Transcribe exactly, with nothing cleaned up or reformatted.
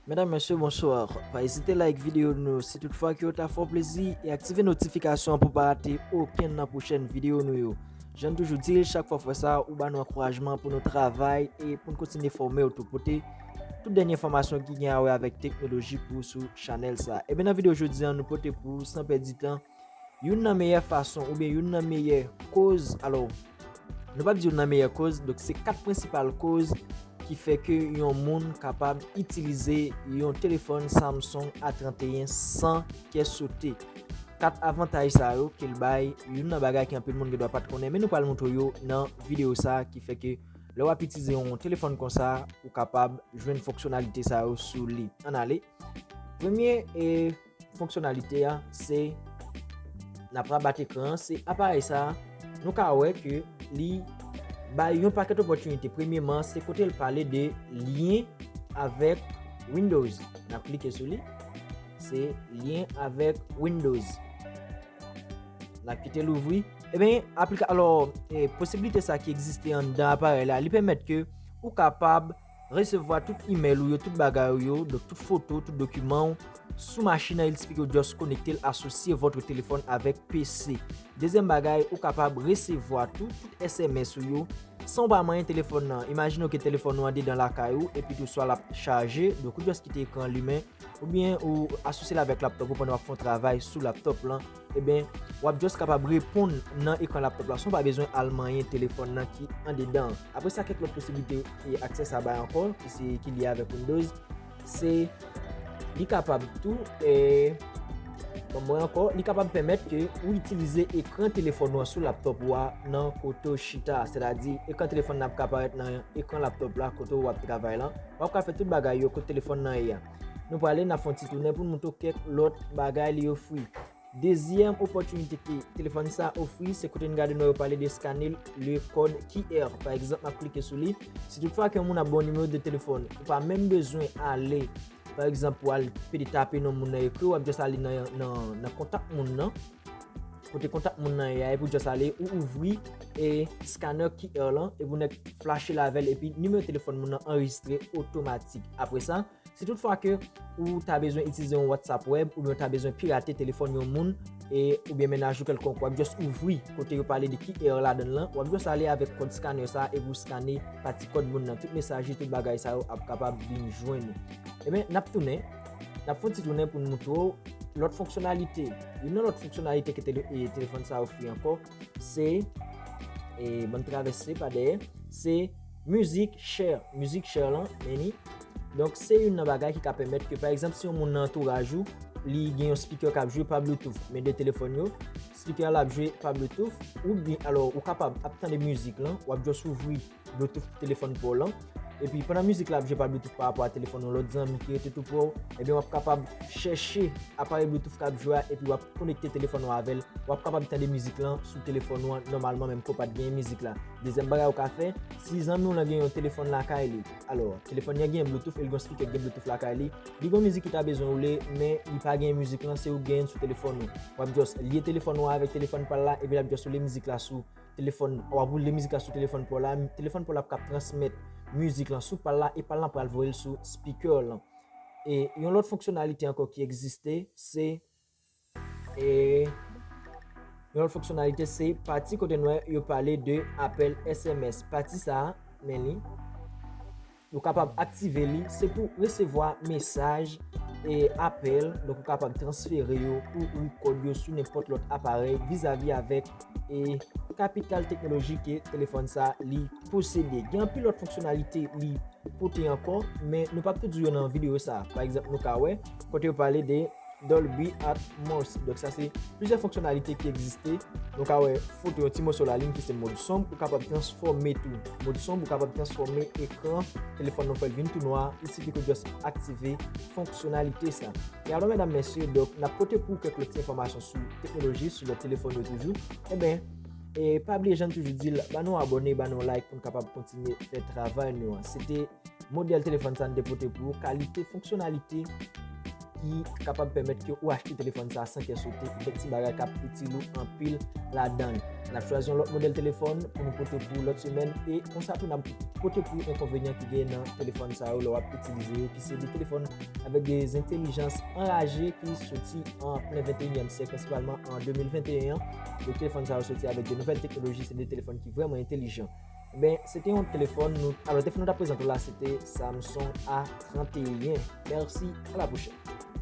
Medam, mesye, bonswa. Pa ezite like videyo nou si tout fwa ke w ta fè w plezi e aktive notifikasyon an pou w pa rate okenn nan pwochèn videyo nou yo. Jan n toujou di l, chak fwa w fè sa, ou ba nou ankourajman pou nou travay e pou n kontinye fòme w tou, pote tout dènye enfòmasyon ki gen a wè avèk teknoloji pou w sou chanèl sa. Ebyen, nan videyo jodi a, nou pote pou w, san pèdi tan, youn nan meyè fason oubyen youn nan meyè koz, alò, nou p ap di youn nan meyè koz, donk se kat prensipal koz ki fè ke yon moun kapab itilize yon telefòn Samsung A trant et un san kè sote. Kat avantaj sa yo ke l bay, youn nan bagay ke anpil moun gendwa pa t konnen, men nou pral montre w yo nan videyo sa a, ki fè ke lè w ap itilize yon telefòn konsa, ou kapab jwenn fonksyonalite sa yo sou li. Ann ale. Premye, e, fonksyonalite a, se n ap rabat ekran an, se aparèy sa a, nou ka wè ke li bay yon pakèt opòtinite. Premyeman, se kote l pale de lyen avèk Windows. N ap klike sou li. Se lyen avèk Windows. N ap kite l ouvri. Ebyen, aplika-, alò, e, posiblite sa ki egziste anndan aparèy la, li pèmèt ke ou kapab resevwa tout imèl ou yo, tout bagay ou yo, donk tout foto, tout dokiman w sou machin nan, il sifi ke w just konekte l, asosye votre téléphone avèk P C. Dezyèm bagay, ou kapab resevwa tou, tout S M S ou yo, san w pa manyen telefòn nan. Imajine w ke telefòn ou andedan lakay ou, epi tou swa l ap chaje, donk ou just kite ekran an limen, oubyen ou asosye l avèk laptòp ou pandan w ap fè yon travay sou laptòp lan, ebyen, w ap just kapab reponn nan ekran laptòp la, san w pa bezwen al manyen telefòn nan ki andedan an. Apre sa, kèk lòt posiblite e aksè sa bay ankò, ki se, ki lye avèk Windows, se li kapab tou, e, ban mwen ankò, li kapab pèmèt ke ou itilize ekran telefòn ou an sou laptòp ou a nan kote w chita, sètadi ekran telefòn nan ap ka parèt nan ekran laptòp la kote w ap travay lan. W ap ka fè tout bagay yo kote telefòn nan ye a. Nou prale, n ap fè yon ti tounen pou n montre w kèk lòt bagay li ofri. Dezyèm opòtinite ke telefòn sa ofri, se kote n gade nou yo pale de scanner le code Q R. Pa egzanp, m ap klike sou li. Si tout fwa ke yon moun ap ba w nimewo de telefòn, ou pa menm bezwen ale, pa egzanp, pou al pede tape non moun nan ekri, w ap just ale nan, nan, nan kontak moun nan. Kote kontak moun nan ye a, epi w just ale, ou ouvri e scanner Q R lan, epi w nèk flache l avè l, epi nimewo telefòn moun nan anrejistre otomatik. Apre sa, si tout fwa ke ou ta bezwen itilize yon WhatsApp web, oubyen w ta bezwen pirate telefòn yon moun, e, oubyen mennaj ou kèlkonk, w ap just ouvri kote yo pale de Q R ladan l lan, w ap just ale avèk kòd scanner sa, epi w scanne pati kòd moun nan. Tout mesaj li, tout bagay sa yo ap kapab vin jwenn ou. Ebyen, n ap tounen, n ap fè yon ti tounen pou n montre w lòt fonksyonalite. Youn nan lòt fonksyonalite ke tele-, e, telefòn sa ofri ankò, se, e, ban n travèse pa dèyè, se Music Share. Music Share lan, men li. Donk, se youn nan bagay ki ka pèmèt ke, pa egzanp, si yon moun nan antouraj ou, li gen yon speaker k ap jwe pa Bluetooth, men de telefòn yo, speaker la ap jwe pa Bluetooth, oubyen, alò, ou kapab ap tande mizik lan, w ap just ouvri Bluetooth telefòn pa w lan. Epi pandan mizik la ap jwe pa Bluetooth pa rapò a telefòn yon lòt zanmi ki rete tou pre w, ebyen w ap kapab chèche aparèy Bluetooth k ap jwe a, epi w ap konekte telefòn ou avè l. W ap kapab tande mizik lan sou telefòn ou an nòmalman, menm ke w pa t genyen mizik la. Dezyèm bagay ou ka fè, si zanmi w lan gen yon telefòn lakay li, alò, telefòn li an gen Bluetooth, e l gen yon speaker ki gen Bluetooth lakay li, li gen yon mizik ki ta bezwen woule, men li pa genyen mizik lan, se ou ki genyen l sou telefòn ou. W ap just lye telefòn ou an avèk telefòn pa l la, epi l ap just woule mizik la sou telefòn, w ap woule mizik la sou telefòn pa w la, telefòn pa w la ap kab transmèt mizik lan sou pa l la, e pa l lan pral voye l sou speaker lan. E yon lòt fonksyonalite ankò ki egziste, se, e, yon lòt fonksyonalite se pati kote n wè yo pale de apèl S M S. Pati sa a, men li, ou kapab aktive li, se pou resevwa mesaj e apèl, donk ou kapab transfere yo, pou rekòd yo sou nenpòt lòt aparèy vizavi avèk e kapital teknolojik ke telefòn sa li posede. Gen anpil lòt fonksyonalite li pote ankò, men nou p ap tout di yo nan videyo sa. Pa egzanp, nou ka wè kote yo pale de Dolby Atmos. Donk sa se plizyè fonksyonalite ki egziste. Nou ka wè foto yon ti moso lalin ki se mòd sonb, ou kapab transfòme tou. Mòd sonb, ou kapab transfòme ekran telefòn nan, fè l vin tou nwa, il sifi ke w just aktive fonksyonalite sa. E alò, medam, mesye, donk, n ap pote pou w kèk lòt ti enfòmasyon sou teknoloji, sou lòt telefòn yo toujou. Ebyen, e pa bliye, jan n toujou di l, ba nou abòne, ba nou like pou n kapab kontinye fè travay nou an. Se te modèl telefòn sa n te pote pou ou, kalite, fonksyonalite, ki kapab pèmèt ke ou achte telefòn sa a san kè sote, kèk ti bagay k ap itil ou anpil ladan l. N ap chwazi yon lòt modèl telefòn pou nou pote pou lòt semèn, e konsa tou n ap pote pou enkonvenyan ki gen nan telefòn sa yo lè w ap itilize yo, ki se de telefòn avèk de entèlijans anraje ki soti an plen venteyinyèm syèk, prensipalman an de mil venteyen an. Donk, telefòn sa yo soti avèk de nouvèl teknoloji, se de telefòn ki vrèman entèlijan. Ben, se te yon telefòn nou, alò, telefòn nou t ap prezante w la, se te Samsung A trant e en. Mèsi, a la pwochèn.